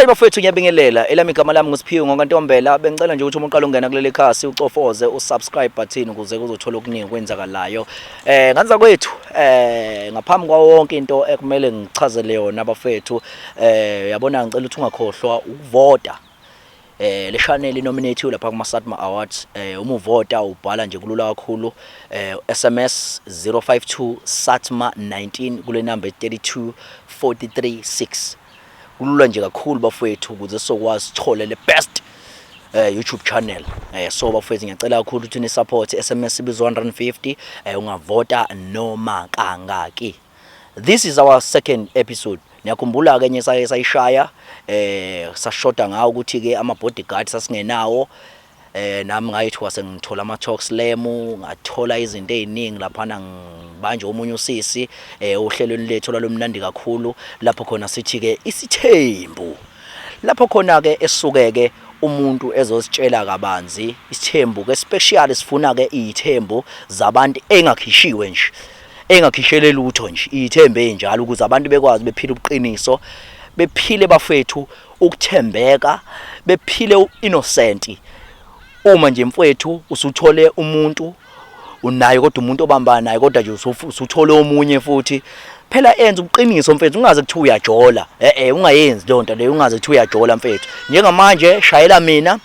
Alright bafethu, ngiyabingelela. Elami igama lami nguSiphiwe ngokaNtombela. Bengicela nje ukuthi uma uqala ungena kuleli khasi ucofoze usubscribe button ukuze uzothola okuningi okwenzakalayo. Nganza kwethu, ngaphambi kwawo wonke into ekumele ngichazele yona bafethu, yabona, ngicela ukuthi ungakhohlwa ukuvota. Le channel inominate lapha kuma Satma Awards. Uma uvota ubhala nje, kulula kakhulu, SMS 052 Satma 19 kule number 32436. Kulula nje kakhulu bafowethu, ukuze sizokwazi sithole le best YouTube channel. So bafowethu, ngiyacela kakhulu ukuthi ni support. SMS ibizwa 150, ungavota noma kangaki. This is our second episode. Niyakhumbula ke enye saye sayishaya, sashoda ngawo ukuthi ke ama bodyguard sasingenawo. Nami ngayithiwa sengithola ama talk slam, ngathola izinto eziningi laphana, ngibanje omunye usisi ohlelweni lethu lwalomnandi kakhulu, lapho khona sithi ke isithembu, lapho khona ke esuke ke umuntu ezositshela kabanzi isithembu ke. Special sifuna ke izithembu zabantu engakhishiwe nje, engakhishele lutho nje, izithembu ezinjalo, ukuze abantu bekwazi bephile ubuqiniso, bephile bafethu ukuthembeka, bephile innocent. Uma nje mfowethu usuthole umuntu unaye, kodwa umuntu obambana naye, kodwa nje usuthole omunye futhi, phela enza ubuqiniso mfethu, ungaze kuthiwa uyajola. Ungayenzi leyo nto leyo, ungaze kuthiwa uyajola mfethu. Njengamanje shayela mina,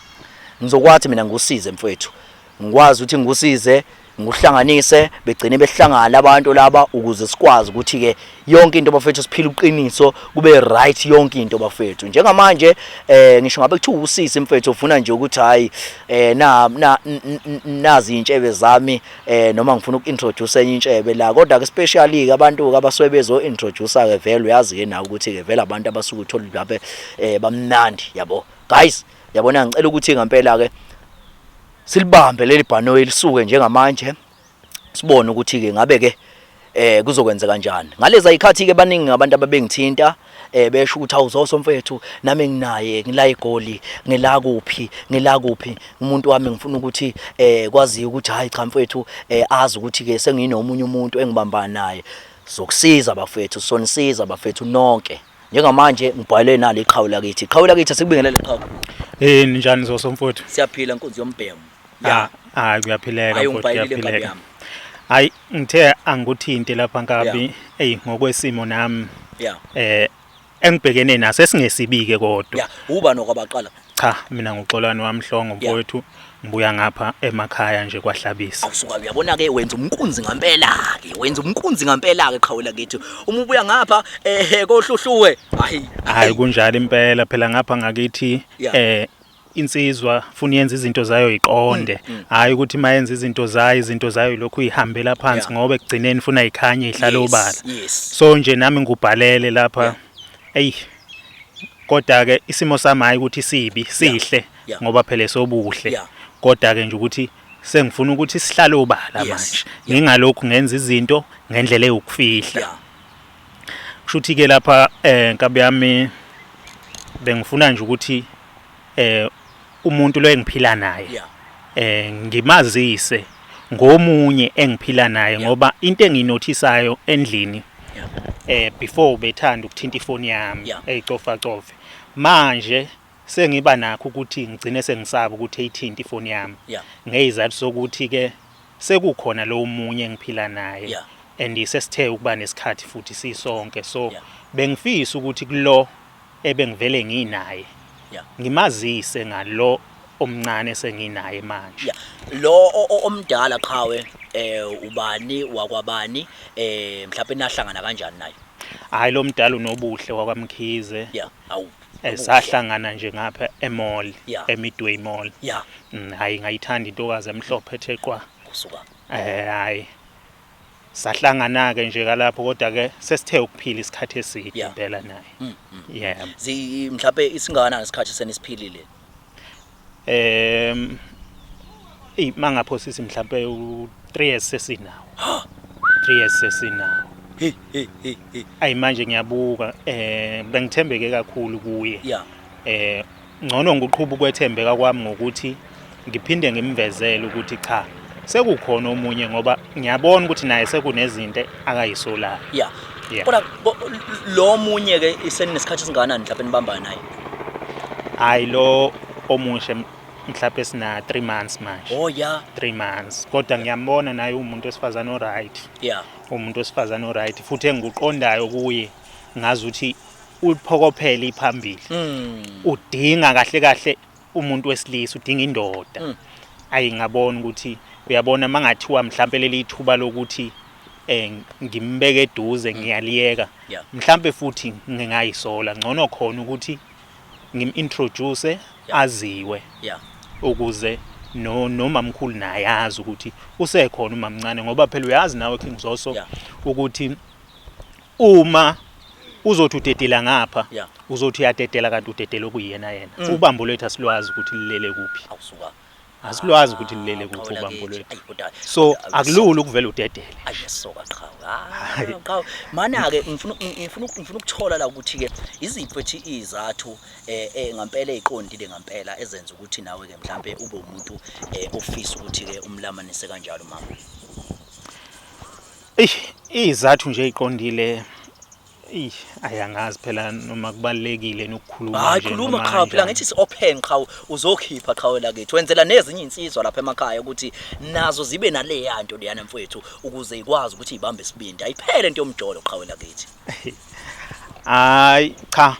ngizokwathi mina ngikusize mfethu, ngikwazi ukuthi ngikusize, ngikuhlanganise, begcine behlangana abantu laba, ukuze sikwazi ukuthi ke yonke into bafethu siphile uqiniso, kube right yonke into bafethu. Njengamanje ngisho ngabe kuthiwa usisi mfethu ufuna nje ukuthi hayi, na nazi intshebe zami, noma ngifuna ukuintroduce enye intshebe la, kodwa ke especially ke abantu abasuke bezo introduce ke, vele uyazi ke nawe ukuthi ke vele abantu abasuke uthola lapha bamnandi yabo. Guys, yabona, ngicela ukuthi ngempela ke silibambe leli bhanoyi lisuke njengamanje, sibone ukuthi ke ngabe ke kuzokwenzeka kanjani. Ngaleza ikhathi ke baningi abantu ababengithinta, besho ukuthi, "Awuzoso mfethu, nami nginaye, ngila eGoli, ngila kuphi, ngila kuphi, umuntu wami, ngifuna ukuthi kwaziwe ukuthi hayi cha mfethu, azi ukuthi ke senginomunye umuntu engibambana naye." Zokusiza bafethu, sonisiza bafethu nonke. Njengamanje ngibhayele nalo iqhawe lakithi. Iqhawe lakithi, sikubingelele qhawe. Ninjani Zoso mfowethu? Siyaphila, nkunzi yombhemu. Ah, ah, kuyaphileka. Hayi, mfowethu. Ungibhayelile nkabi Kuyaphileka. yami. Hayi, ngithe angikuthinte lapha nkabi, ey, ngokwesimo nami engibhekene naso esingesibike kodwa. Ya, uba nokwabaqala? Cha, mina nguXolani waMhlongo mfowethu, ngibuya ngapha emakhaya nje kwaHlabisa. Awusuka, uyabona ke, wenza umnkunzi ngempela ke, wenza umnkunzi ngempela ke qhawe lakithi. Uma ubuya ngapha kohluhluwe. Hayi. Hayi, kunjalo impela phela ngapha ngakithi. Insizwa funa yenza izinto zayo iqonde, hayi ukuthi mayenza izinto zayo lokhu ihambela phansi, ngoba ekugcineni funa ikhanye, ihlale obala. So nje nami ngubhalele lapha, ey, kodwa ke isimo sami hayi ukuthi sibi, sihle, ngoba phela sobuhle, kodwa ke nje ukuthi sengifuna ukuthi sihlale obala manje, ngingalokhu ngenza izinto ngendlela eyokufihla. Kushuthi ke lapha, nkabi yami, bengifuna nje ukuthi umuntu lo engiphila naye ngimazise ngomunye engiphila naye, ngoba into enginothisayo endlini, before bethanda ukuthinta ifoni yami, eyicofa cofe, manje sengiba nakho ukuthi ngigcine sengisaba ukuthi eyithinta ifoni yami, ngezizathu sokuthi ke sekukhona lo munye engiphila naye, and sesithe ukuba nesikhathi futhi sisonke, so bengifisa ukuthi kulo ebengivele nginaye ngimazise ngalo omncane senginaye manje. Yeah. Lo omdala qhawe, ubani, wakwabani, mhlawumbe nahlangana kanjani naye? Hayi, lo mdala uNobuhle wakwaMkhize. Yeah. Awu. Sahlangana nje ngapha emall, eMidway Mall. Hayi, ngayithanda intokazi emhlophe ethe qwa. Kusuka. Hayi, sahlangana ke nje kalapho, kodwa ke sesithe ukuphila isikhathi eside impela naye. Yeah. Zi mhlawumbe isingakanani isikhathi senisiphilile? Ey, mangaphosisi mhlambe u 3 years sesinawo. 3 years sesinawo. Hey hey hey hey. Ayi, manje ngiyabuka, bengithembeke kakhulu kuye. Ngcono ngiqhuba ukwethembeka kwami ngokuthi ngiphinde ngimvezele ukuthi cha, sekukhona omunye, ngoba ngiyabona ukuthi naye sekunezinto akayisolayo. Yeah. Kodwa lo munye ke iseninesikhathi esingakanani mhlawumbe nibambana naye? Hayi, lo omusha mhlawumbe sina 3 months manje. Oh ya. 3 months, kodwa ngiyambona naye umuntu wesifazane oright. Umuntu wesifazane oright, futhi engikuqondayo kuye ngazi ukuthi uliphokophele iphambili. Udinga kahle kahle umuntu wesilisa, udinga indoda. Ayi, ngabona ukuthi uyabona mangathiwa mhlambe leli ithuba lokuthi ngimbeke eduze ngiyaliyeka, mhlambe futhi ngingayisola. Ngcono khona ukuthi ngimintroduce, aziwe, ukuze no nomamkhulu naye azi ukuthi usekhona umamncane, ngoba phela uyazi nawe King Zoso ukuthi uma uzothi udedela ngapha, uzothi uyadedela kanti udedela okuyiyena yena. Ubambo lwethu asilwazi ukuthi lilele kuphi. Awusuka. Asilwazi ukuthi lilele kuphi Qhawe ubambo lakithi. lwethu. Ayi, kodwa So kodwa akulula ukuvela udedele. Ayi, soka qhawe. Ah, qhawe. Mana ke ngifuna ukuthola la ukuthi ke iziphi ethi izathu ngampela eziqondile ngampela ezenza ukuthi nawe ke mhlambe ube umuntu ofisa ukuthi ke umlamanise kanjalo mama. Eyi, izathu nje eziqondile, eyi, ayangazi phela noma kubalekile nokukhuluma Hayi, nje khuluma noma qhawe phela. kanjani. Ngithi si open qhawe, uzokhipha qhawe lakithi, wenzela nezinye insizwa lapha emakhaya ukuthi nazo zibe naleya nto leyana mfowethu, ukuze ikwazi ukuthi ibambe isibindi, ayiphele into yomjolo qhawe lakithi. Hayi cha,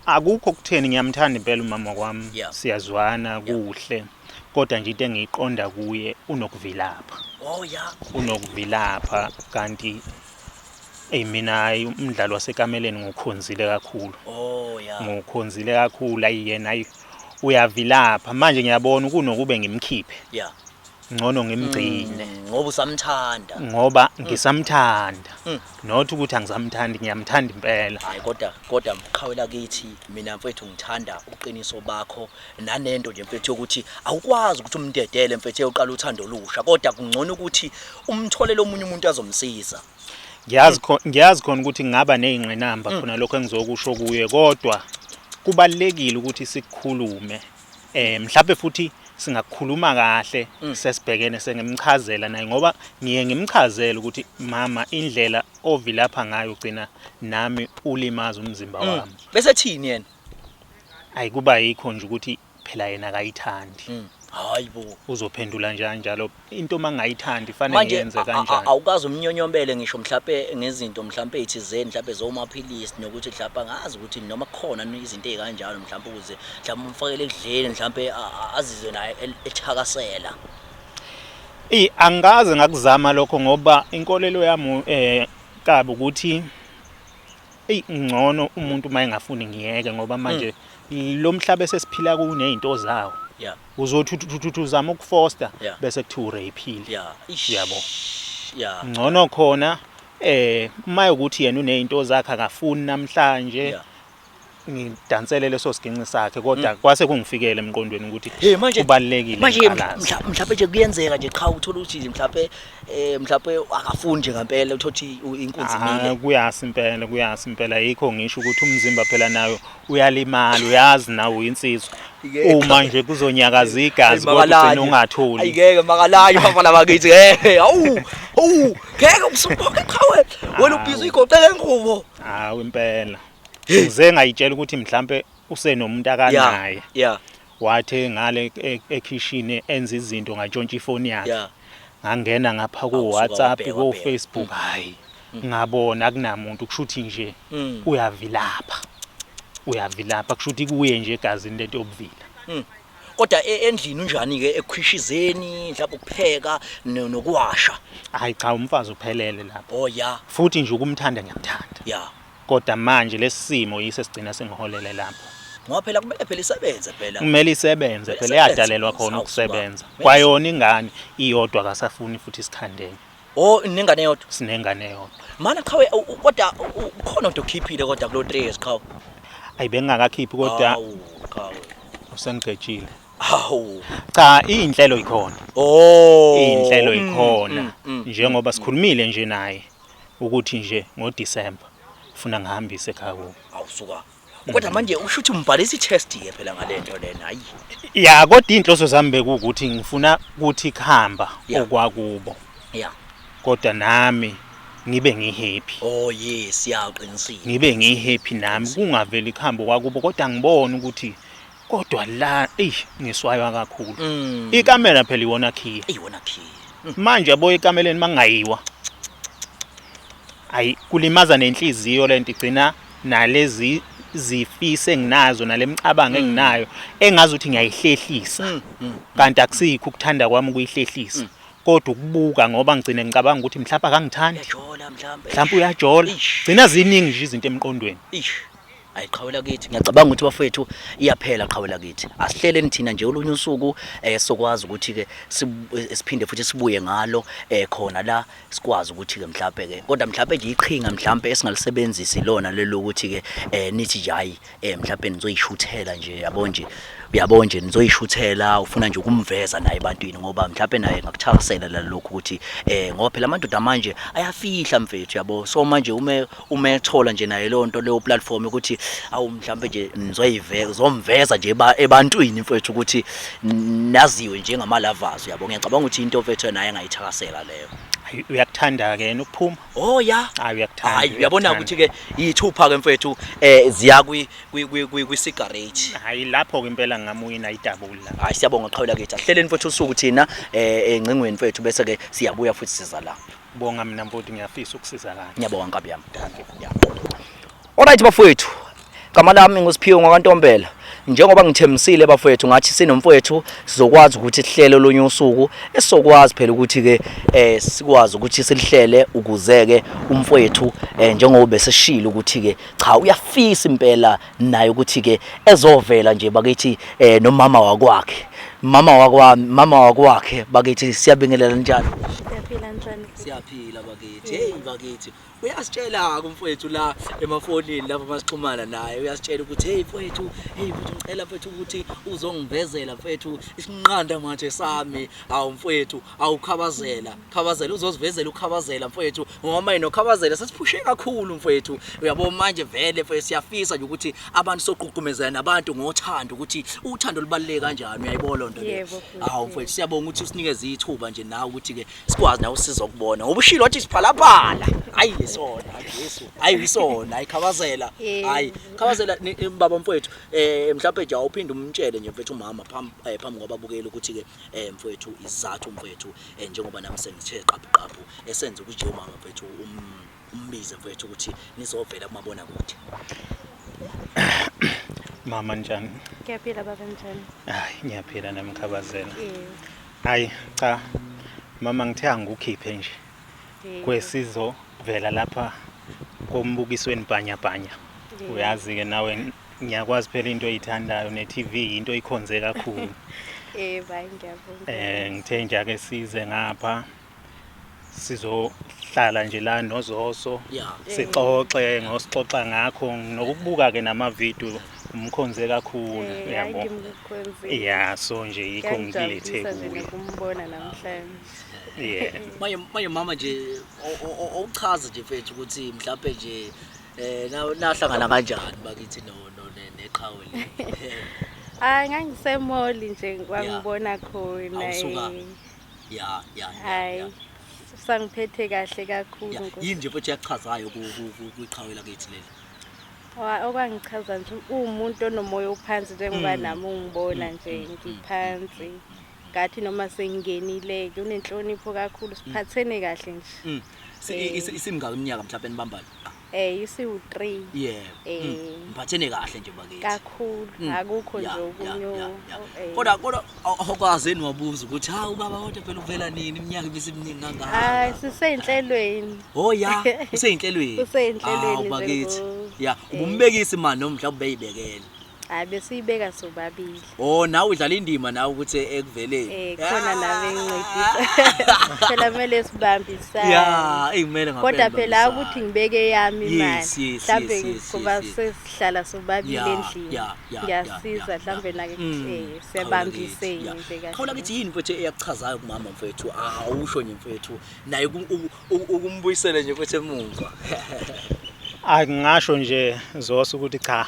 akukho kutheni, ngiyamthanda impela umama kwami. Siyazwana kuhle, kodwa nje into engiyiqonda kuye, unokuvilapha. Oh ya. Unokuvilapha, kanti eyi, mina hayi, umdlalo wasekameleni ngukhonzile kakhulu. Oh ya. Ngukhonzile kakhulu. Ayi, yena ayi, uyavilapha. Manje ngiyabona kunokube ngimkhiphe, ngcono ngimgcine. Ngoba usamthanda. Ngoba ngisamthanda. Not ukuthi angisamthandi, ngiyamthanda impela. Hayi, kodwa mqhawe lakithi, mina mfethu ngithanda uqiniso bakho nanento nje mfethu yokuthi awukwazi ukuthi umdedele mfethu eyoqala uthando olusha, kodwa kungcono ukuthi umtholele omunye umuntu azomsiza. Ngiyazi khona ukuthi ngingaba nezingqinamba khona lokho engizokusho kuye, kodwa kubalekile ukuthi sikukhulume. Mhlawumbe futhi singakhuluma kahle sesibhekene, sengimchazela naye, ngoba ngiye ngimchazele ukuthi mama, indlela ovilapha ngayo ugcina nami ulimaza umzimba wami. Bese thini yena? Ayikuba yikho nje ukuthi phela yena akayithandi. Hayi bo. Uzophendula nje kanjalo, into mangayithandi fanele Manje ngiyenze kanjani? Awukazi umnyonyombele ngisho mhlawumbe ngezinto mhlawumbe ezithizeni, mhlawumbe zomaphilisi, nokuthi mhlawumbe angazi ukuthi noma kukhona izinto ezikanjalo, mhlawumbe ukuze mhlawumbe umfakele ekudleni, mhlawumbe azizwe naye ethakasela? Eyi, angikaze ngakuzama lokho, ngoba inkolelo yami kabi ukuthi eyi, ngcono umuntu uma engafuni ngiyeke, ngoba manje lo mhlaba esesiphila kuwo nezinto zawo. Uzothi uthi uzama ukufoster, bese kuthiwa urapeile. Ish. Yabo. Ngcono khona uma ukuthi yena unezinto zakhe akafuni namhlanje, ngidansele leso siginci sakhe, kodwa kwase kungifikele emqondweni ukuthi Hey, manje kubalekile manje ngiqalaze. Mhlawumbe nje kuyenzeka nje qha uthola ukuthi nje mhlawumbe akafuni nje ngempela, uthola ukuthi inkunzi Ah, imile. Kuyasi impela, kuyasi impela. Yikho ngisho ukuthi umzimba phela nayo uyalimala, uyazi nawe uyinsizwa. Ngeke. Uma nje kuzonyakaza igazi kodwa ugcina ungatholi. Ayikeke makalanye bafana bakithi. Hey, awu awu, ngeke usuphonke qhawe wena, ubhizi uyigoqele ingubo. Hawu impela. Ngize ngayitshela ukuthi mhlambe usenomuntu akanaye. Wathi ngale ekhishini enza izinto, ngantshontsha ifoni yakhe. Ngangena ngapha ku Awusuka WhatsApp, wabheka, ku wabheka. Facebook, hayi. Ngabona akunamuntu, kusho ukuthi nje uyavilapha. Uyavilapha, kusho ukuthi kuye nje egazini lento yobuvila. Kodwa endlini unjani ke ekhwishizeni, mhlawumbe ukupheka nokuwasha? Hayi cha, umfazi uphelele lapho. Oh ya. Futhi nje ukumthanda ngiyamthanda. Kodwa manje lesimo yise sigcina sengiholele lapho. Ngoba phela kumele phela isebenze phela. Kumele isebenze Kumele phela, isebenze. yadalelwa khona Hawu, suka. ukusebenza. Kumele Kwayona ingane iyodwa akasafuni futhi isikhandeni. Oh, inengane yodwa. Sinengane eyodwa. Mana qhawe, kodwa ukhona into okhiphile kodwa kulo 3 years qhawe? Ayi, bengingakakhiphi kodwa Hawu qhawe. usengigejile. Hawu. Cha, iy'nhlelo ikhona. Oh. Iy'nhlelo ikhona. Njengoba sikhulumile nje naye ukuthi nje ngoDecember ufuna ngihambise ekhaya kubo. Awusuka. Kodwa manje usho ukuthi umbhalisa i-test ke phela ngalento lena, hayi. Ya, kodwa inhloso zami bekuwukuthi ngifuna ukuthi kuhamba okwakubo. Kodwa nami ngibe ngihappy. Oh yes, ya, uqinisile. Ngibe ngihappy nami, kungaveli kuhamba kwakubo, kodwa ngibone ukuthi Kodwa la eyi ngiswaywa kakhulu. Ikamera phela iwona khiye. Iwona khiye. Manje yabo ekameleni mangayiwa. Ayi kulimaza nenhliziyo lento igcina nalezi zifise enginazo nalemicabango enginayo engazi ukuthi ngiyayihlehlisa. Kanti akusikho ukuthanda kwami ukuyihlehlisa. Kodwa ukubuka ngoba ngigcine ngicabanga ukuthi mhlawumbe akangithandi. Uyajola mhlawumbe. Mhlawumbe uyajola. Eish. Gcina ziningi nje izinto emqondweni. Eish. Ayi qhawe lakithi ngiyacabanga ukuthi bafowethu iyaphela qhawe lakithi. Asihleleni thina nje olunye usuku sokwazi ukuthi ke siphinde futhi sibuye ngalo khona la sikwazi ukuthi ke mhlawumbe ke kodwa mhlawumbe nje iqhinga mhlawumbe esingalisebenzisi lona lelo ukuthi ke nithi nje hayi mhlawumbe nizoyishuthela nje yabo nje uyabo nje nizoyishuthela ufuna nje ukumveza naye ebantwini ngoba mhlawumbe naye ngakuthakasela la lokhu ukuthi ngoba phela amadoda manje ayafihla mfethu yabo. So manje ume uma ethola nje naye leyo nto leyo platform ukuthi awu mhlawumbe nje nizoyiveza uzomveza nje ebantwini mfethu ukuthi naziwe njengama-lovers uyabo. Ngiyacabanga ukuthi into mfethu naye angayithakasela leyo. Hayi, uyakuthanda ke yena ukuphuma. Oh ya. Hayi uyakuthanda. Hayi uyabona uyakuthanda. ukuthi ke iyithupha ke mfethu ziya kwi kwi kwi kwi kwi cigarette. Hayi lapho ke impela ngingamuyina idabula. Hayi siyabonga qhawe lakithi. Asihleleni mfethu usuku thina engcingweni mfethu bese ke siyabuya futhi siza la. Bonga mina mfowethu ngiyafisa ukusizakala. Ngiyabonga nkabi yami. Yeah. Alright bafowethu. Gama lami nguSiphiwe ngwaKaNtombela. Njengoba ngithembisile bafowethu ngathi sinomfowethu sizokwazi ukuthi sihlele olunye usuku esizokwazi phela ukuthi ke sikwazi ukuthi silihlele ukuze ke umfowethu njengoba beseshilo ukuthi ke cha uyafisa impela naye ukuthi ke ezovela nje bakithi nomama wakwakhe. Mama wakwami, mama wakwakhe bakithi siyabingelela njani? Siyaphila njani? Siyaphila bakithi. Hey bakithi. Uyasitshela ke umfowethu la emafonini lapho masixhumana naye uyasitshela ukuthi hey mfowethu, hey mfowethu ngicela mfowethu ukuthi uzongivezela mfowethu isinqanda manje sami. Awu mfowethu, awukhabazela. Khabazela uzosivezela ukhabazela mfowethu ngoba manje nokhabazela sesiphushe kakhulu mfowethu. Uyabo manje vele mfowethu siyafisa nje ukuthi abantu soqhuqhumezana nabantu ngothando ukuthi uthando lubaluleke kanjani uyayibona lonto leyo. Yebo, futhi. Awu mfowethu siyabonga ukuthi usinikeze ithuba nje nawe ukuthi ke sikwazi nawe sizokubona ngoba ushilo wathi siphalaphala. Hayi isona, hayi Jesu. Hayi isona, hayi khabazela. Yebo. Hayi khabazela baba mfowethu mhlawumbe nje awuphinde umtshele nje mfowethu umama phambi kwababukeli ukuthi ke mfowethu isizathu mfowethu njengoba nami sengithe qaphu qaphu esenza ukuthi nje umama mfowethu umbize mfowethu ukuthi nizovela kumabona kude. Mama njani? Ngiyaphila baba njani? Hayi ngiyaphila nami khabazela. Yebo. Hayi cha mama ngithe angikukhiphe nje Yebo. kwesizovela lapha kombukisweni bhanya bhanya. Yebo. Uyazi ke nawe ngiyakwazi phela into oyithandayo ne TV into oyikhonze kakhulu. Yebo, hayi ngiyabonga. Ngithe nje ake size ngapha sizohlala nje la noZoso sixoxe ngosixoxa ngakho nokubuka ke nama video umkhonze kakhulu Hayi uyabo. ngimkhonzile. Yeah, so nje yikho ngikulethe Kuyangijabulisa nje kuye. nokumbona namhlanje. Yeah. Manje mama nje awuchaze nje mfethu ukuthi mhlawumbe nje nahlangana kanjani bakithi no no neqhawe le. Hayi ngangisemoli nje kwangibona khona. Awusuka. Ya ya. Hayi sangiphethe kahle kakhulu Nkosi. Yini nje futhi yachazayo kwiqhawe lakithi leli? Okwangichaza nje uwumuntu onomoya ophansi njengoba nami ungibona nje ngiphansi. Ngathi noma sengingenile unenhlonipho kakhulu siphathene kahle nje. Isimngaka iminyaka mhlawumbe nibambana? Isiwu-3. Yebo. Ngiphathene kahle nje bakithi. Kakhulu akukho nje okunye. Kodwa awukwazi niwabuza ukuthi hawu baba kodwa phela uvela nini iminyaka ibisiminingi kangaka? Hayi siseyinhlelweni. Oh ya, useyinhlelweni. Useyinhlelweni nje bakithi. Ya, ubumbekisi manje noma mhlawumbe ubeyibekele. Hayi besiyibeka sobabili. Oh nawe udlala indima nawe ukuthi ekuveleni. Khona nami engincedisa. Phela kumele sibambisane. Ya, kumele ngapela. Kodwa phela ukuthi ngibeke yami imali. Mhlambe kuba sesihlala sobabili endlini. Ngiyasiza mhlambe nake siyabambisene nje kahle. Khona kithi yini mfethu eyakuchazayo kumama mfethu? Awusho nje mfethu naye ukumbuyisele nje mfethu emuva. Angingasho nje Zoso ukuthi cha.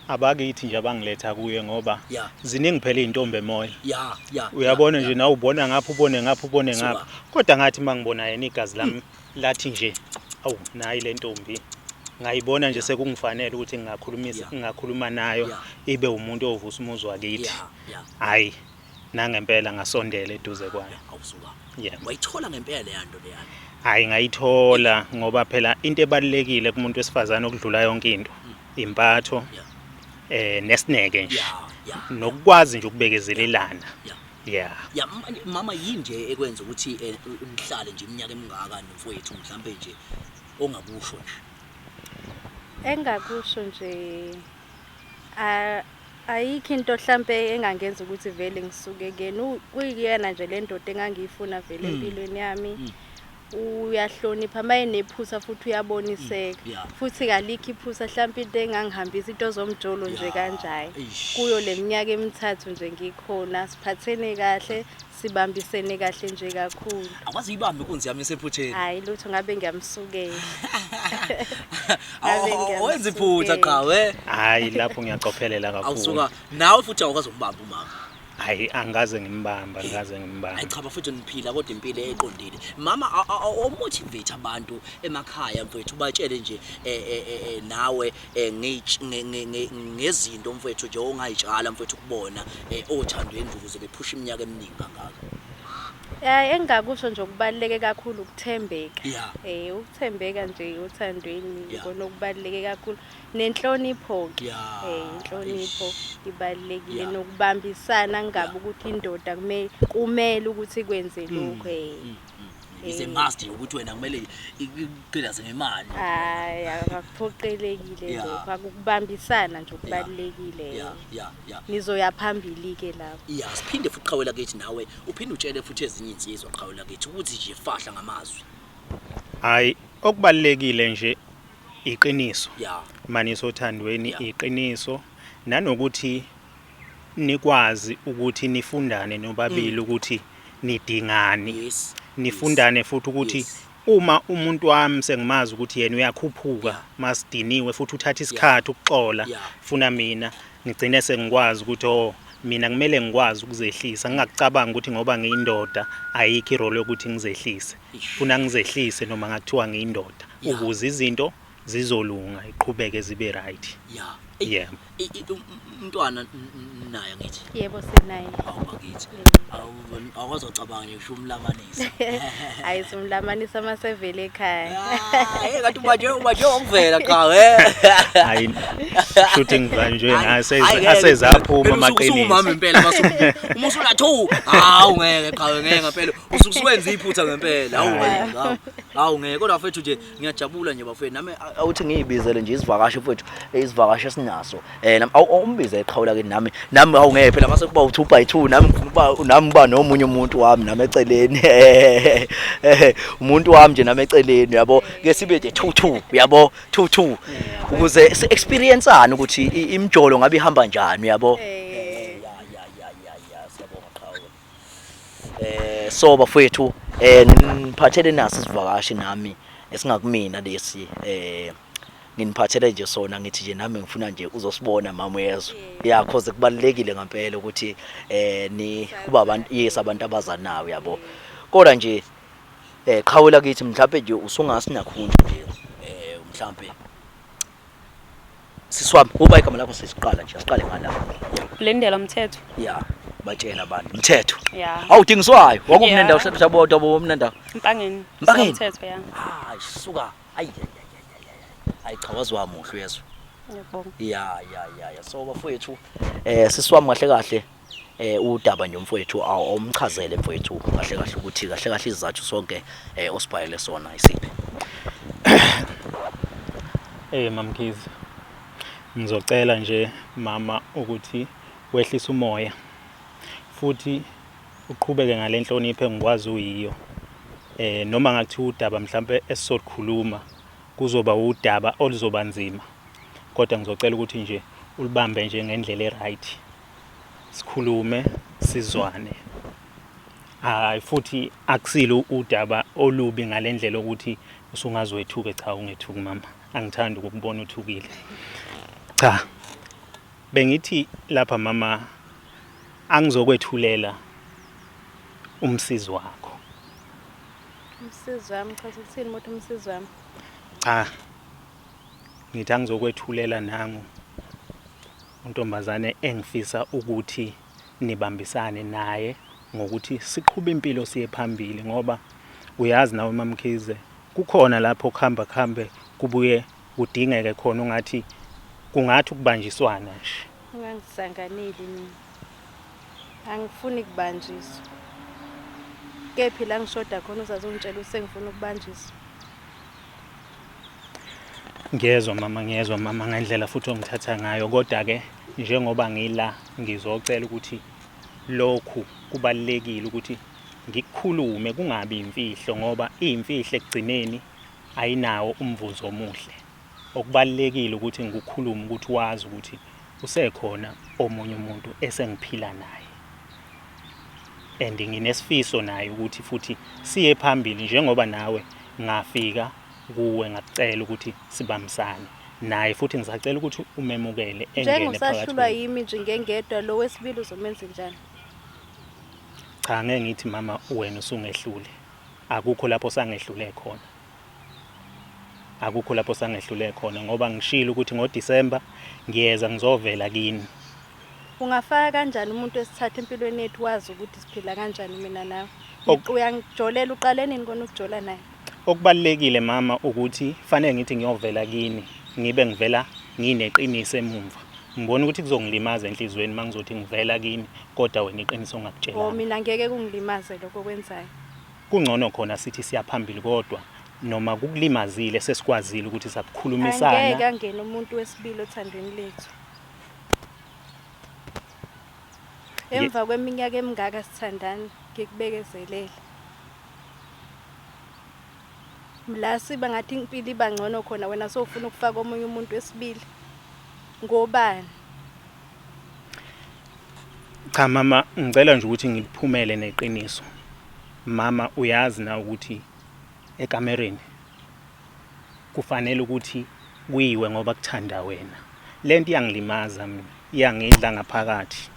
Abakithi nje abangiletha kuye ngoba ziningi phela izintombi emoya. Uyabona nje nawe ubona ngapha ubone ngapha ubone ngapha. Kodwa ngathi mangibona yena igazi lami lathi nje awu nayi le ntombi. Ngayibona nje sekungifanele ukuthi ngingakhulumisa ngingakhuluma nayo ibe umuntu ovusa umuzi wakithi. Hayi nangempela ngasondela eduze kwayo. Awusuka. Yebo. Wayithola ngempela leya nto leyana. Hayi ngayithola ngoba phela into ebalulekile kumuntu wesifazane okudlula yonke into impatho nesineke nje nokukwazi nje ukubekezelelana. Yeah. Ya mama yini nje ekwenza ukuthi nihlale nje iminyaka emingaka nomfowethu mhlambe nje ongakusho nje? Engakusho nje ayikho into mhlambe engangenza ukuthi vele ngisuke kuyena. Kuyiyena nje le ndoda engangiyifuna vele empilweni yami. Uyahlonipha maye nephutha futhi uyaboniseka. Futhi kalikho iphutha mhlambe into engangihambisa into zomjolo nje kanjani. Kuyo leminyaka emithathu nje ngikhona siphathene kahle, sibambisene kahle nje kakhulu. Akwazi uyibambe inkunzi yami esephutheni. Hayi lutho ngabe ngiyamsukela. Wenza iphutha qhawe. Hayi lapho ngiyacophelela kakhulu. Awusuka nawe futhi awukwazi ukubamba umama. Hayi angaze ngimbamba, angaze ngimbamba. Hayi cha bafethu niphila kodwa impilo eqondile. Mama omotivate abantu emakhaya mfethu ubatshele nje nawe ngezinto mfethu nje ongayitshala mfethu kubona othandweni ukuze bephushe iminyaka eminingi kangaka. Engakusho nje okubaluleke kakhulu ukuthembeka. Ukuthembeka nje othandweni ikona okubaluleke kakhulu nenhlonipho ke. Inhlonipho ibalulekile nokubambisana ngabe ukuthi indoda kumele ukuthi kwenze lokho. Is a must ukuthi wena kumele iqhilaze ngemali. Hayi akuphoqelekile lokho, akubambisana nje okubalulekile. Nizoya phambili ke lapho. Siphinde futhi qhawela kithi nawe uphinde utshele futhi ezinye insizwa qhawela kithi ukuthi nje fahla ngamazwi. Hayi okubalulekile nje iqiniso. Maniso othandweni iqiniso nanokuthi nikwazi ukuthi nifundane nobabili ukuthi nidingani. Nifundane futhi ukuthi uma umuntu wami sengimazi ukuthi yena uyakhuphuka masidiniwe futhi uthatha isikhathi ukuxola funa mina ngigcine sengikwazi ukuthi oh mina kumele ngikwazi ukuzehlisa, ngingakucabangi ukuthi ngoba ngiyindoda ayikho irole yokuthi ngizehlise. Funa ngizehlise noma ngakuthiwa ngiyindoda ukuze izinto zizolunga iqhubeke zibe right. Yeah. Umntwana naye ngithi. Yebo sinaye. Awubakithi. Awukwazi ucabanga nje usho umlamanisa. Hayi simlamanisa masevele ekhaya. Hey kanti ubanje ngokuvela qhawe. Hayi shooting manje ngase asezaphuma amaqiniso. Usumama impela masuku. Uma usula 2 hawu ngeke qhawe ngeke ngempela usukuwenza iphutha ngempela. Hawu ngeke. Hawu ngeke kodwa mfethu nje ngiyajabula nje bafethu nami awuthi ngiyibizele nje isivakashi mfethu isivakashi esinaso awumbize eqhawula ke nami nami awungeke phela mase kuba u2 by 2 nami ngifuna uba nami kuba nomunye umuntu wami nami eceleni umuntu wami nje nami eceleni yabo ke sibe nje 2 2 yabo 2 2 ukuze si experienceane ukuthi imjolo ngabe ihamba njani yabo. Ya siyabonga qhawe. So bafethu ngiphathele naso isivakashi nami esingakumina lesi nginiphathele nje sona ngithi nje nami ngifuna nje uzosibona mama uyezwa. Yeah cause kubalulekile ngempela ukuthi ni kuba abantu yes abantu abazanayo yabo. Kodwa nje qhawela kithi mhlawumbe nje usungasinakho nje mhlawumbe siswami uba igama lakho sesiqala nje asiqale ngala. Lindela Mthetho. Yeah batshela abantu Mthetho. Yeah. Awudingiswayo wakumnenda uhlala bomnenda. Empangeni. Empangeni. Mthetho ya. Hayi suka. Ayi ayi cha wazwa muhle uyezwa. Ngiyabonga. Ya so bafowethu siswami kahle kahle udaba nje mfowethu awumchazele mfowethu kahle kahle ukuthi kahle kahle izizathu sonke osibhayele sona isiphi. Mamkhize ngizocela nje mama ukuthi wehlise umoya futhi uqhubeke ngalenhlonipho engikwazi uyiyo. Noma ngathi udaba mhlambe esizokhuluma kuzoba udaba oluzoba nzima kodwa ngizocela ukuthi nje ulibambe nje ngendlela eright, sikhulume sizwane. Hayi futhi akusilo udaba olubi ngalendlela ukuthi usungazwethuke. Cha ungethuki mama, angithandi ukukubona uthukile. Cha bengithi lapha mama angizokwethulela umsizi wakho. Umsizi wami? Cha uthini umuntu umsizi wami? Cha Ngithi angizokwethulela nangu untombazane engifisa ukuthi nibambisane naye ngokuthi siqhube impilo siye phambili, ngoba uyazi nawe MaMkhize kukhona lapho kuhamba kuhambe kubuye kudingeke khona ungathi kungathi ukubanjiswana nje. Ungangisanganeli mina. Angifuni kubanjiswa. Kephi la ngishoda khona uzazongitshela ukuthi sengifuna ukubanjiswa? Ngiyezwa mama, ngiyezwa mama ngendlela futhi ongithatha ngayo, kodwa ke njengoba ngila ngizocela ukuthi lokhu kubalulekile ukuthi ngikukhulume kungabi imfihlo, ngoba imfihlo ekugcineni ayinawo umvuzo omuhle. Okubalulekile ukuthi ngikukhulume ukuthi wazi ukuthi usekhona omunye umuntu esengiphila naye, and nginesifiso naye ukuthi futhi siye phambili njengoba nawe ngafika kuwe ngakucela ukuthi sibambisane naye, futhi ngisacela ukuthi umemukele engene phakathi Njengosahlulwa kwethu. yimi nje ngengedwa, lo wesibili uzomenza njani? Cha, ngeke ngithi mama wena usungehlule, akukho lapho sangehlule khona, akukho lapho sangehlule khona, ngoba ngishilo ukuthi ngoDisemba ngiyeza ngizovela kini. Ungafaka kanjani umuntu wesithathu empilweni yethu wazi ukuthi siphila kanjani mina nawe? Uyangijolela, uqale nini kona ukujola naye? Okubalulekile mama ukuthi fanele ngithi ngiyovela kini ngibe ngivela ngineqiniso emumva. Ngibona ukuthi kuzongilimaza enhliziyweni mangizothi ngivela kini kodwa wena iqiniso Oh ongakutshelanga. mina ngeke kungilimaze lokho okwenzayo. Kungcono khona sithi siyaphambili, kodwa noma kukulimazile sesikwazile ukuthi Angeke sakukhulumisana. angene umuntu wesibili othandweni lethu. Emva kweminyaka emingaka sithandana, ngikubekezelele. La siba ngathi impilo iba ngcono khona, wena sowufuna ukufaka omunye umuntu wesibili. Ngobani? Cha mama, ngicela nje ukuthi ngiliphumele neqiniso. Mama uyazi na ukuthi ekamereni kufanele ukuthi kuyiwe ngoba kuthanda wena. Lento iyangilimaza mina, iyangidla ngaphakathi.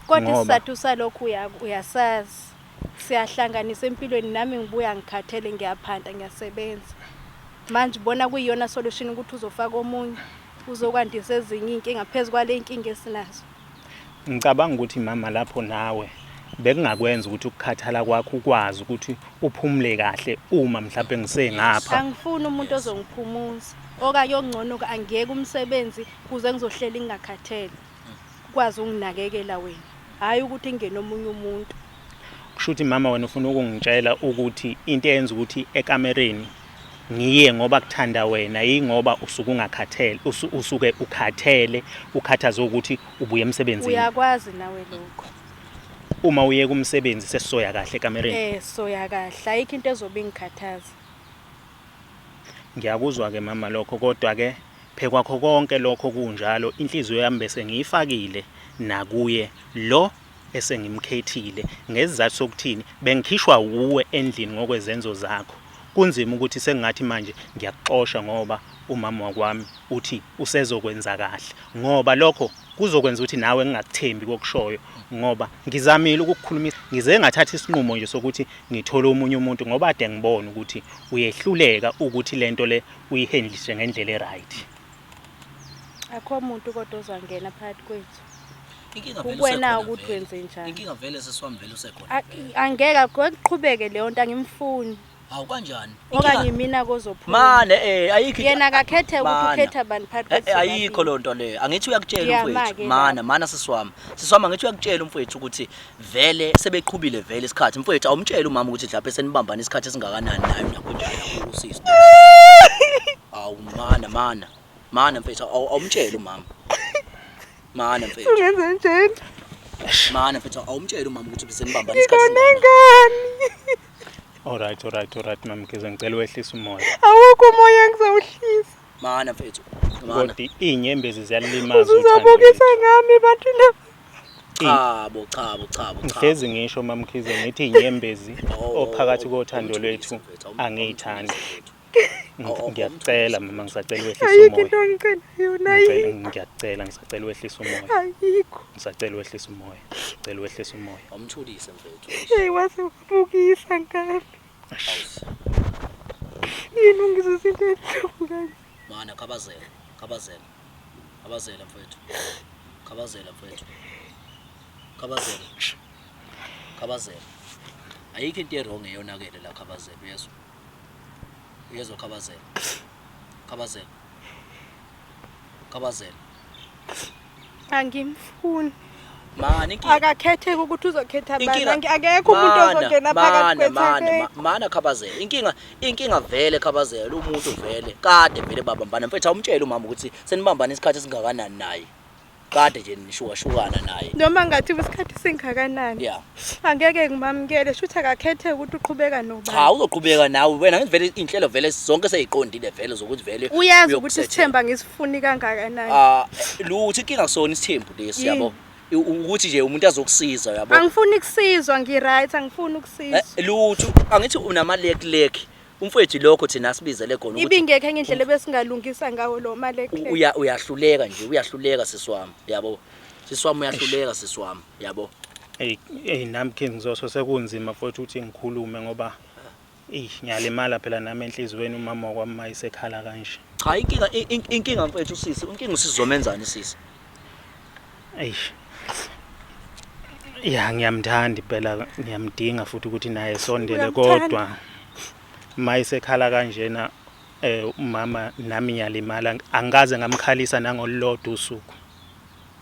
Kodwa Ngoba- isizathu salokhu uyasazi. Siyahlanganisa empilweni, nami ngibuya ngikhathele, ngiyaphanta, ngiyasebenza. Manje ubona kuyiyona solution ukuthi uzofaka omunye, uzokwandisa ezinye iy'nkinga phezu kwale nkinga esinazo. Ngicabanga ukuthi mama lapho nawe bekungakwenza ukuthi ukukhathala kwakho ukwazi ukuthi uphumule kahle uma mhlawumbe ngisengapha. Angifuni umuntu ozongiphumuza okanye okungcono angiyeke umsebenzi kuze ngizohlela ngingakhathele. Ukwazi ukunginakekela wena, hhayi ukuthi ngingene omunye umuntu. Kusho ukuthi mama wena ufuna ukungitshela ukuthi into eyenza ukuthi ekamereni ngiye ngoba kuthanda wena yingoba usuke ungakhathele, usuke ukhathele, ukhathazwe ukuthi ubuye emsebenzini. Uyakwazi nawe lokho. Uma uye kumsebenzi sesisoya kahle ekamereni. Soya kahle, ayikho into ezobe ingikhathaza. Ngiyakuzwa ke mama lokho, kodwa ke phekwakho konke lokho kunjalo inhliziyo yami bese ngiyifakile nakuye lo esengimkhethile ngesizathu sokuthini bengikhishwa wuwe endlini ngokwezenzo zakho. Kunzima ukuthi sengathi manje ngiyakuxosha ngoba umama wakwami uthi usezokwenza kahle, ngoba lokho kuzokwenza ukuthi nawe ngingakuthembi kokushoyo, ngoba ngizamile ukukukhulumisa, ngize ngathatha isinqumo nje sokuthi ngithole omunye umuntu ngoba ade ngibone ukuthi uyehluleka ukuthi lento le uyihandlishe ngendlela e-right. Akho muntu kodwa ozangena phakathi kwethu. Inkinga vele Kuwena usekhona ukuthi vele. wenze njani. Inkinga vele sesiwami vele usekhona. Angeke akuqhubeke leyo nto, angimfuni. Hawu kanjani? Okanye mina kozophuma. Mane ayikho Yena akakhethe ukuthi Mana. ukhetha bani phakathi kwethu. Ayikho loo nto leyo. Angithi uyakutshela Ngiyama-ke umfowethu. lapho. Mana, mana sisiwami. Sisiwami angithi uyakutshela umfowethu ukuthi vele sebeqhubile vele isikhathi. Mfowethu awumtsheli umama ukuthi mhlawumbe senibambana isikhathi esingakanani naye nakho njalo usisi. Awu mana, mana. Mana mfethu awumtsheli umama. Mana mfethu. Ungenze njani? Mana mfethu awumtsheli umama ukuthi senibambana isikhathi esingakanani. Ngani? Alright, alright, alright MaMkhize, ngicela wehlise umoya. Awukho umoya engizowuhlisa. Mana mfethu. Mana. Kodwa inyembezi ziyalimaza uthando. Uzobukisa ngami bantu laba. Chabo, chabo, chabo, chabo. Ngihlezi ngisho MaMkhize ngithi inyembezi Oh, ophakathi oh, kothando awumthulisi lwethu mfethu, angiyithandi. awumthulisi mfethu. Awu, Ngiyakucela mama, ngisacela wehlise Ayikho umoya. into ongicela yona ayikho. Ngiyakucela, ngisacela wehlise umoya. Ayikho. Ngisacela wehlise umoya. Ngicela wehlise umoya. Awumthulise mfethu. Hey wase wabukisa ngami. Yini ungizwisa into ebuhlungu kanje? Mana khabazela, khabazela. Khabazela mfethu. Khabazela mfethu. Khabazela. Khabazela. Ayikho into e-wrong eyonakele la khabazela, uyezwa? Uyezwa khabazela. Khabazela. Khabazela. Angimfuni. Mani inkinga Akakhetheke ukuthi uzokhetha bani. Inkinga- Akekho umuntu Mana, ozongena phakathi mana, kwethu. mana, Akekho. mana khabazela. Inkinga vele khabazela umuntu vele kade vele babambana mfethu awumtshele umama ukuthi senibambana isikhathi esingakanani naye. Kade nje nishukashukana naye. Noma ngathi isikhathi singakanani. Yeah. Angeke ngimamukele shuthi akakhetheke ukuthi uqhubeka Cha nobani. uzoqhubeka nawe wena ngithi vele inhlelo vele zonke seyiqondile vele zokuthi vele Uyazi ukuthi uyokusethela. isithemba ngisifuni kangakanani. Ah lutho inkinga kusona isithembu lesi Yini? yabo. Ukuthi nje umuntu azokusiza yabo. Angifuni ukusizwa ngi-right angifuni ukusizwa. Lutho angithi unamaleklek. Umfowethu lokho thina sibizele khona ukuthi Ibingekho enye indlela ebesingalungisa ngawo lo malekle. uya uyahluleka nje uyahluleka siswami yabo. Siswami uyahluleka siswami yabo. Ey ey nami King Zoso sekunzima futhi ukuthi ngikhulume ngoba ey ngiyalimala phela nami enhlizweni umama wakwami mayisekhala kanje. Cha inkinga inkinga mfethu usisi inkinga usizomenzani sisi. Ey. Ya ngiyamthanda impela ngiyamdinga futhi ukuthi naye sondele Uyamthanda? kodwa mayisekhala kanjena umama nami ngiyalimala angikaze ngamkhalisa nangolulodwa usuku.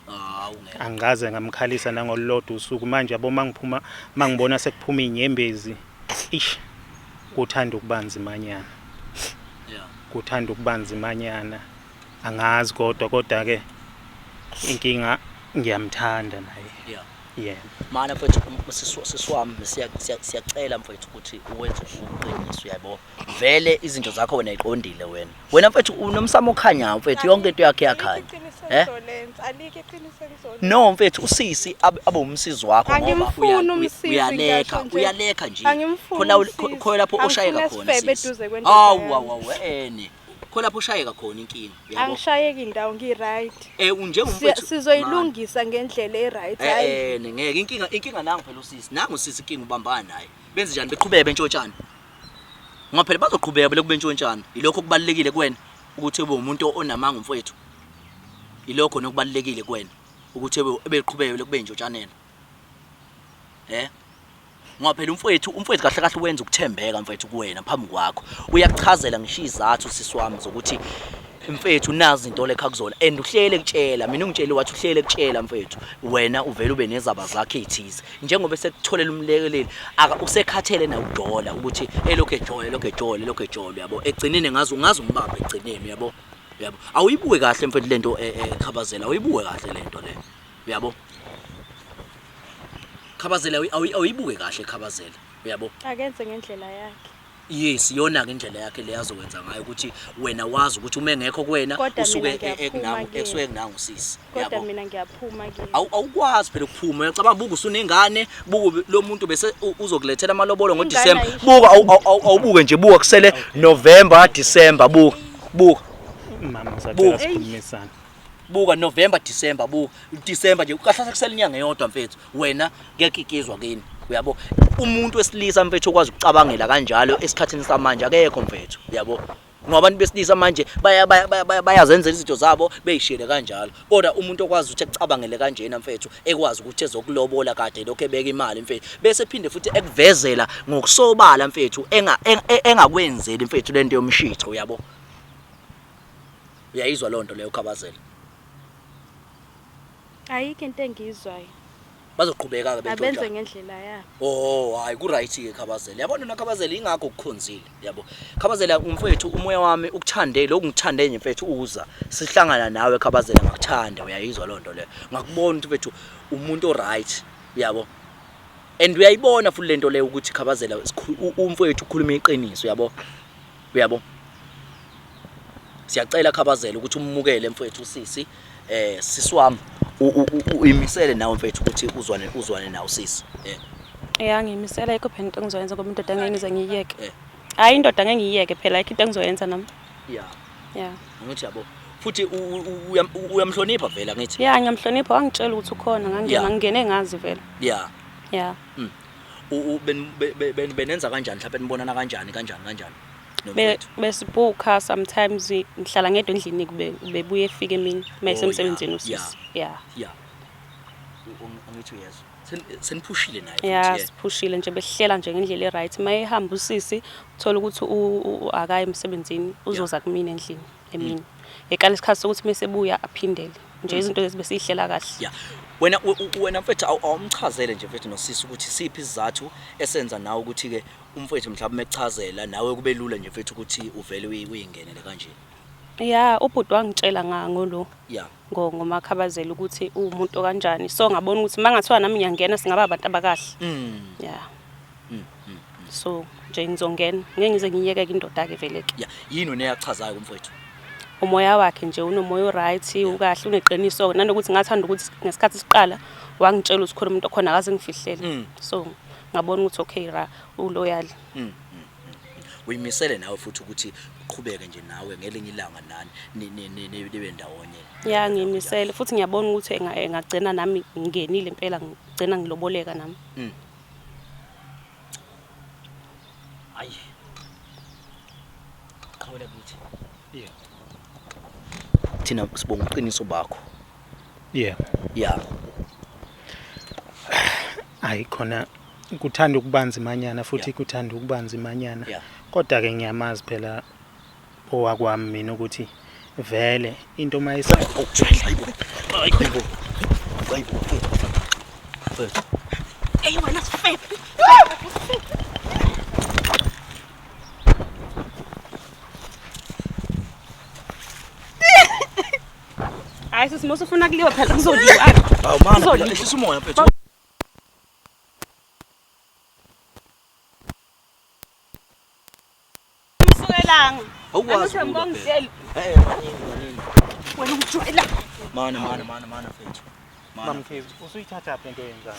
Hawu ngeke. Angikaze ngamkhalisa nangolulodwa usuku manje yabo mangiphuma mangibona sekuphuma inyembezi ish kuthanda ukubanzimanyana. Yeah. Kuthanda ukubanzimanyana angazi kodwa ke inkinga ngiyamthanda naye. Yeah. Yebo. Mana mfethu siswami siyacela mfethu ukuthi uwenze uqiniso uyabo. Vele izinto zakho wena iqondile wena. Wena mfethu unomsamo okhanyayo mfethu yonke into yakhe iyakhanya. Eh? Alikho iqiniso engizolenza. No mfethu usisi abe umsizi wakho ngoba Angimfuni umsizi, uyalekha ngisho nje. uyalekha nje. Angimfuni Khona umsizi. khona lapho oshayeka Angifuni khona esifebe sisi. eduze kwendoda Hawu yami. hawu hawu ene. Khona lapho oshayeka khona inkinga uyabo. Angishayeki indawo ngi-right. Unjengomfethu Sizoyilungisa ngendlela e-right hayi. Ngeke inkinga nangu phela usisi. Nangu usisi inkinga ubambana naye. Benze njani beqhubeke bentshontshana. Ngoba phela bazoqhubeka belokhu bentshontshana. Yilokho okubalulekile kuwena ukuthi ube umuntu onamanga umfowethu. Yilokho nokubalulekile kuwena ukuthi ebeqhubeke belokhu bentshontshana. Ngoba phela umfowethu kahle kahle wenza ukuthembeka mfethu kuwena phambi kwakho. Uyakuchazela ngisho izathu sisi wami zokuthi mfethu nazi izinto lekha kuzona and uhlele kutshela mina ungitshele wathi uhlele kutshela mfethu wena uvela ube nezaba zakhe ezithize njengoba sekutholela umlekeleli usekhathele na udola ukuthi elokhu ejola elokhu ejola elokhu ejola uyabo egcinene ngazi ungaze umbambe egcineni uyabo uyabo awuyibuke kahle mfethu lento ekhabazela awuyibuke kahle lento le uyabo Khabazela awuyibuke kahle Khabazela uyabo Akenze ngendlela yakhe. Yes iyona ke indlela yakhe le azokwenza ngayo ukuthi wena wazi ukuthi uma engekho kuwena Kodwa usuke mina ngiyaphuma ekunangu kuyena. ekusuke kunangu sisi Kodwa uyabo mina ngiyaphuma kuyena. Awukwazi phela ukuphuma uyacabanga buka usunengane buka lo muntu bese uzokulethela amalobolo Ingane ngoDecember ayisho. buka awubuke nje buka kusele November December buka buka Mama Buka. ngisacela sikhulumisane. Buka November December buka December nje kahle kusele inyanga eyodwa mfethu wena kuyakikizwa kini uyabo umuntu wesilisa mfethu okwazi ukucabangela kanjalo esikhathini samanje akekho mfethu uyabo ngoba abantu besilisa manje bayazenzela izinto zabo beyishiyele kanjalo kodwa umuntu okwazi ukuthi ekucabangele kanjena mfethu ekwazi ukuthi ezokulobola kade lokho ebeka imali mfethu bese phinde futhi ekuvezela ngokusobala mfethu engakwenzeli mfethu lento yomshitho uyabo Uyayizwa lonto leyo Khabazela? Ayikho into engiyizwayo. Bazoqhubeka ke Abenze bentshontsha. ngendlela yabo. Oh hayi ku right ke Khabazela. Yabona na Khabazela ingakho ukukhonzile yabo. Khabazela umfethu umoya wami ukuthande lokhu ngithande nje mfethu uza sihlangana nawe Khabazela ngakuthanda uyayizwa lonto leyo. Ngakubona ukuthi mfethu umuntu o right uyabo. And uyayibona futhi lento leyo ukuthi Khabazela umfethu ukhuluma iqiniso uyabo. Uyabo. Siyacela Khabazela ukuthi umukele mfethu usisi sisi wami uyimisele nawe mfethu ukuthi uzwane nawe sisi. Ya ngiyimisela ayikho phela into engizoyenza ngoba indoda ngeke ngize ngiyiyeke. Hayi indoda ngeke ngiyiyeke phela ayikho into engizoyenza nami. Yeah. Yeah. Ngithi yabo. Futhi uyamhlonipha vele ngithi. Yeah ngiyamhlonipha wangitshela ukuthi ukhona ngangena ngingene ngazi vele. Yeah. Yeah. Benenza kanjani mhlawumbe nibonana kanjani kanjani kanjani? Nomfowethu. Besibhukha sometimes ngihlala ngedwa endlini kube bebuye efika emini Oh, mayisemsebenzini yeah, usisi. Yeah. Yeah. Angithi uyezwa. Seniphushile naye futhi Ya yeah. siphushile nje behlela nje ngendlela e-right. Mayehamba usisi uthola ukuthi akayi emsebenzini uzoza kumina endlini emini. Ekala isikhathi sokuthi mesebuya aphindele. Nje izinto lezi besihlela kahle. Yeah. Wena wena mfethu awumchazele nje mfethu nosisi ukuthi siphi isizathu esenza nawe ukuthi ke umfethu mhlawumbe mekuchazela nawe kube lula nje mfethu ukuthi uvele uyingenele kanje. Ya ubhuti wangitshela ngolo Yeah. ngomakhabazela ukuthi uwumuntu kanjani. So ngabona ukuthi mangathiwa nami ngiyangena singaba abantu abakahle. Yeah. So nje ngizongena ngeke ngize ngiyeke indoda ke vele ke. Yeah. Yini wena eyachazayo kumfethu? Umoya wakhe nje unomoya oright ukahle uneqiniso nanokuthi ngathanda ukuthi ngesikhathi siqala wangitshela ukuthi khona umuntu okhona akaze ngifihlele. So ngabona ukuthi okay ra uloyal. Uyimisele nawe futhi ukuthi uqhubeke nje nawe ngelinye ilanga nani nibe ndawonye. Ya ngiyimisele futhi ngiyabona ukuthi engagcina nami ngingenile impela ngigcina ngiloboleka nami. Hayi. Qhawela kithi. Yeah. Thina sibonga uqiniso bakho. Yeah. Yeah. Hayi khona kuthanda ukubanzi manyana futhi Yeah. kuthanda ukubanzi manyana. Yeah. Kodwa ke ngiyamazi phela owakwami mina ukuthi vele into mayisa Oh, hayibo. Hayibo. Hayibo. Mfethu. Ey wena sifebe. Hayi sisi mose ufuna kuliwa phela kuzoliwa. Hawu mana phela Kuzoliwa. ehlisa umoya mfethu. Msukelanga. Awukwazi Angithi ukulwa phela. angibongizeli. Eh, maningi maningi. Wena ungijwayela. Mana mana mana mana mfethu. Mana. Mamkhize usuyithatha phi into oyenzayo?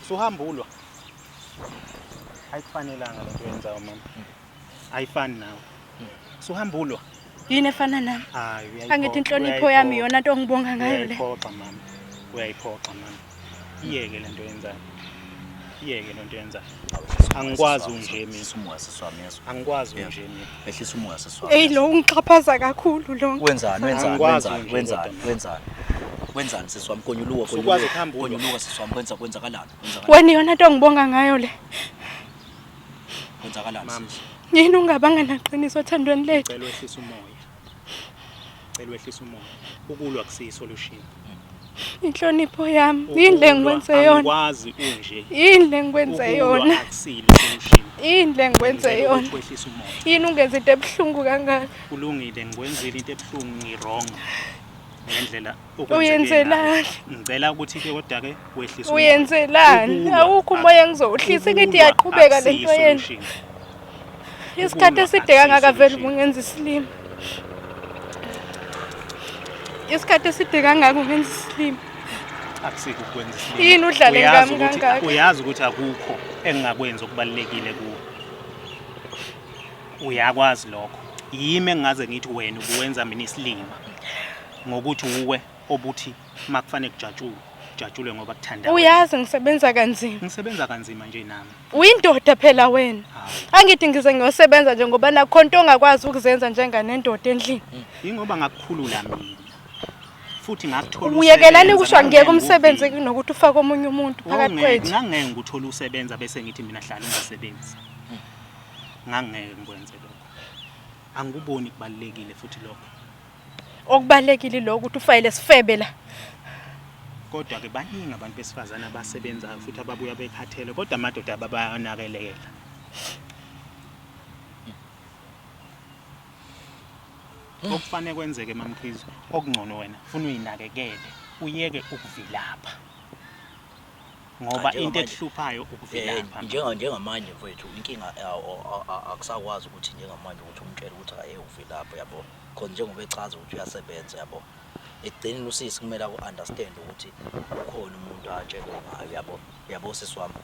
Usuhambulwa. Ayikufanelanga lento oyenzayo mama. Ayifani nawe. Usuhambulwa. Yini efana nami? Hayi uyayiphoxa. Angithi inhlonipho yami iyona nto ongibonga ngayo le. Uyayiphoxa mama. Uyayiphoxa mama. Iyeke lento oyenzayo. Iyeke lento oyenzayo. Angikwazi unje mina. Ehlisa umoya sisi wami yezwa. Angikwazi Yeah. unje mina. Ehlisa umoya sisi wami. Eyi lo ungixhaphaza kakhulu lo. Wenzani wenzani Angikwazi wenzani unje wenzani kodwa. wenzani? Wenzani sisi wami konyuluka Usukwazi konyuluka. ukuhamba ulwa. Konyuluka sisi wami kwenza kwenzakalani? Kwenzakalani? Wena iyona nto ongibonga ngayo le. Kwenzakalani Mama. sisi? Yini ungabanga naqiniso othandweni lethu? Cela wehlise umoya. Cela wehlise umoya. Ukulwa kusiyi solution. Inhlonipho yami yini le ngikwenze yona? Angikwazi unje. Yini le ngikwenze Ukulwa yona? akusiyi solution. Yini le ngikwenze Ngicela yona? ukuthi wehlise umoya. Yini ungenza into ebuhlungu kangaka? Kulungile ngikwenzile into ebuhlungu ngi-wrong ngendlela okwenzeke Uyenzelani? ngayo. Ngicela ukuthi ke kodwa ke wehlise umoya. Uyenzelani? Ukulwa Awukho umoya engizowuhlisa ngithi ukulwa iyaqhubeka le akusiyi nto yenu. solution. Isikhathi Ukulwa eside akusiyi kangaka vele solution. ubungenza isilima. Isikhathi eside kangaka ungenza isilima. Akusiko ukwenza isilima. Yini udlale Uyazi ngami ukuthi- kangaka? Uyazi ukuthi akukho engingakwenza okubalulekile kuwe. Uyakwazi lokho. Yimi engingaze ngithi wena ubuwenza mina isilima ngokuthi uwe obuthi makufanele kujatshulwe, kujatshulwe ngoba kuthanda wena. Uyazi ngisebenza kanzima. Ngisebenza kanzima nje nami. Uyindoda phela wena. Hawu. Angithi ngize ngiyosebenza nje ngoba nakho into ongakwazi ukuzenza njenganendoda endlini. Yingoba ngakukhulula mina. Futhi ngakuthola Uyekelani usebenza, kusho angiyeke ngangeke umsebenzi ngikuvimbe. kunokuthi ufake omunye umuntu phakathi kwethu. Ngangeke ngikuthole usebenza bese ngithi mina hlala ungasebenzi. Ngangeke ngikwenze lokho. Angikuboni kubalulekile futhi lokho. Okubalekile lokho ukuthi ufayile sifebe la. Kodwa ke baningi abantu besifazane abasebenzayo futhi ababuya bekhathele kodwa amadoda ababayanakelekela. Okufanele kwenzeke MaMkhize, okungcono wena funa uyinakekele, uyeke ukuvilapha. Ngoba Cha, into njengamanje- ekuhluphayo ukuvilapha. Njengamanje mfowethu inkinga akusakwazi ukuthi njengamanje ukuthi umtshele ukuthi aye uvilapha yabo. Khona njengoba echaza ukuthi uyasebenza yabo. Ekugcineni usisi kumele aku-understand ukuthi ukhona umuntu atshelwe ngayo yabo. Yabo sisi wami.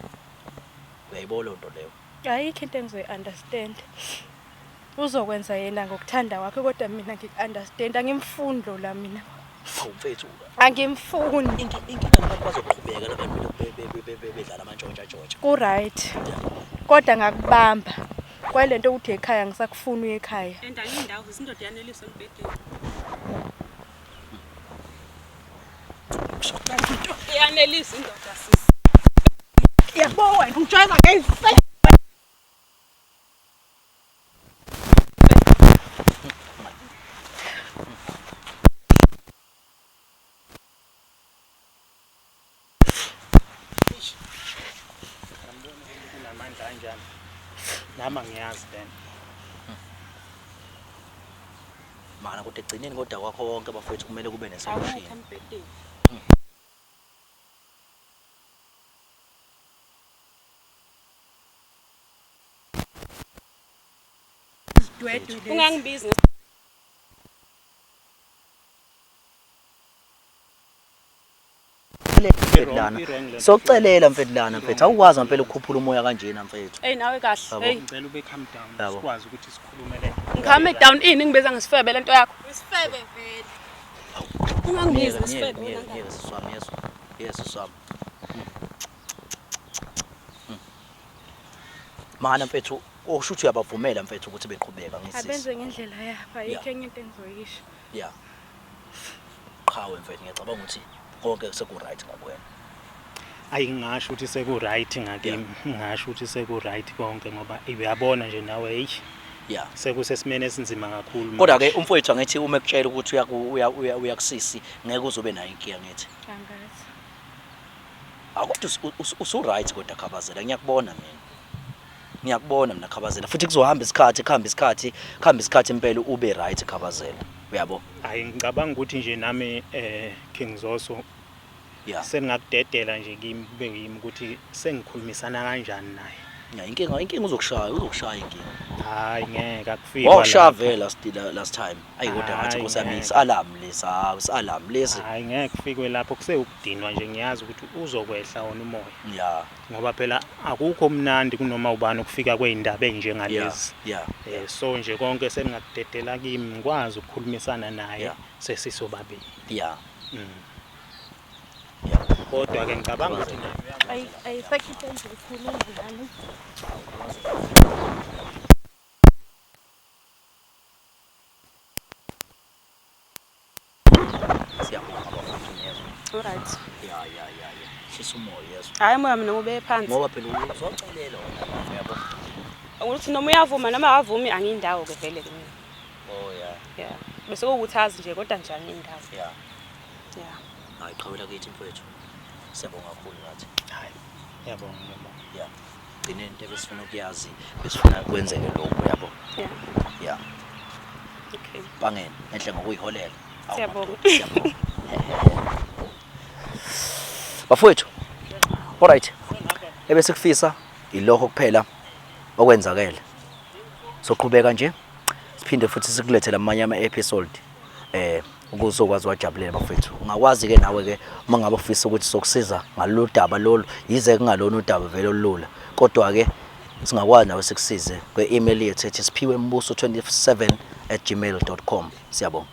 Uyayibona leyo nto leyo. Ayikho into engizoyi-understand. Uzokwenza yena ngokuthanda kwakhe kodwa mina ngiku-understand angimfuni lo la mina. Hawu mfethu Angimfuni. inkinga abantu bazoqhubeka labantu bedlala amantshontsha tshontsha. Ku-right. Kodwa ngakubamba. Kwalento ukuthi ekhaya ngisakufuni uye ekhaya. And ayindawo izindoda yanelisa embhedeni. Iyanelisa indoda sisi. Yabo wena ungijwayeza ngey'fe. Unamandla anjani? Nami angiyazi lento. Mana kodwa ekugcineni kodwa kwakho wonke bafowethu kumele kube ne-solution. Awukho embhedeni. Dwedwe lezi. Ungangibizi Mfethu lana. Sokucelela mfethu lana mfethu awukwazi ngempela ukukhuphula umoya kanjena mfethu. Ey nawe kahle. Yabo. Hey, Ngicela ube calm down Yabo. sikwazi ukuthi sikhulume le. ngicalm down ini ngibiza ngesifebe lento yakho. Isifebe vele. Ungangibizi Ngiyeke, ngesifebe. ngiyeke, wena. ngiyeke sisi wami yezwa. Yezwa sisi wami. Mana mfethu osho ukuthi uyabavumela mfethu ukuthi beqhubeka ngisisi. Abenze ngendlela yabo ayikho Yeah. enye into engizoyisho. Yeah. Qhawe mfethu ngiyacabanga ukuthi konke seku right ngakuwena. Ayi ngingasho ukuthi seku right ngakimi. Ngingasho ukuthi seku right konke ngoba uyabona nje nawe hey Yeah. sekusesimeni esinzima kakhulu. Kodwa ke manje. umfowethu angithi uma ekutshela ukuthi uyaku uya uya uyakusisi ngeke uzobe nayo inkinga ngithi. Angazi. Akodwa usu right kodwa Khabazela ngiyakubona mina. Ngiyakubona mina Khabazela futhi kuzohamba isikhathi kuhamba isikhathi kuhamba isikhathi impela ube right Khabazela. Uyabo? Hayi ngicabanga ukuthi nje nami King Zoso Yeah. sengingakudedela nje kimi kube yimi ukuthi sengikhulumisana kanjani naye. Yeah, inkinga inkinga uzokushaya uzokushaya inkinga. Hayi ngeke akufiki. Wawushaya vele last time. Ayi kodwa ngathi Hhayi, Nkosi yami ngeke. is-alarm lesi hawu is-alarm lesi. Hayi ngeke kufikwe lapho kusewukudinwa nje ngiyazi ukuthi uzokwehla wona umoya. Yeah. Ngoba phela akukho mnandi kunoma ubani ukufika kwezindaba Yeah. ezinjengalezi. Yeah. So nje konke sengingakudedela kimi ngikwazi ukukhulumisana naye Yeah. sesisobabili. Yeah. Kodwa ke ngicabanga ukuthi naye Ayi ayisekho into engizoyikhuluma nami. Siyabonga bafowethu ngiyezwa. Alright. Yeah, yeah, yeah, yeah. Shisa umoya yezwa. Hayi moya mina ube phansi. Ngoba phela uzocelela wena uyabo. Ukuthi noma uyavuma noma akavumi angiyindawo ke vele ke mina. Oh yeah. Yeah. Bese kuwukuthi azi nje kodwa nje angiyindawo. Yeah. Yeah. Hayi qhawela kithi mfowethu. Siyabonga kakhulu ngathi. hayi ngiyabonga ngiyabonga. Yeah. Gcine into ebesifuna ukuyazi, besifuna kwenzeke lokho yabo. Yeah. Yeah. Okay. Bangene enhle ngokuyiholela. Awu, Siyabonga. madoda, Siyabonga. Bafowethu. Alright. Ebesikufisa ilokho kuphela okwenzakele. Soqhubeka nje siphinde futhi sikulethele amanye ama episode ukuze ukwazi wajabulela bafethu. Ungakwazi ke nawe ke uma ngabe ufisa ukuthi sokusiza ngalolu daba lolu yize kungalona udaba vele olula kodwa ke singakwazi nawe sikusize kwe-email yethu ethi siphiwembuso27@gmail.com. Siyabonga.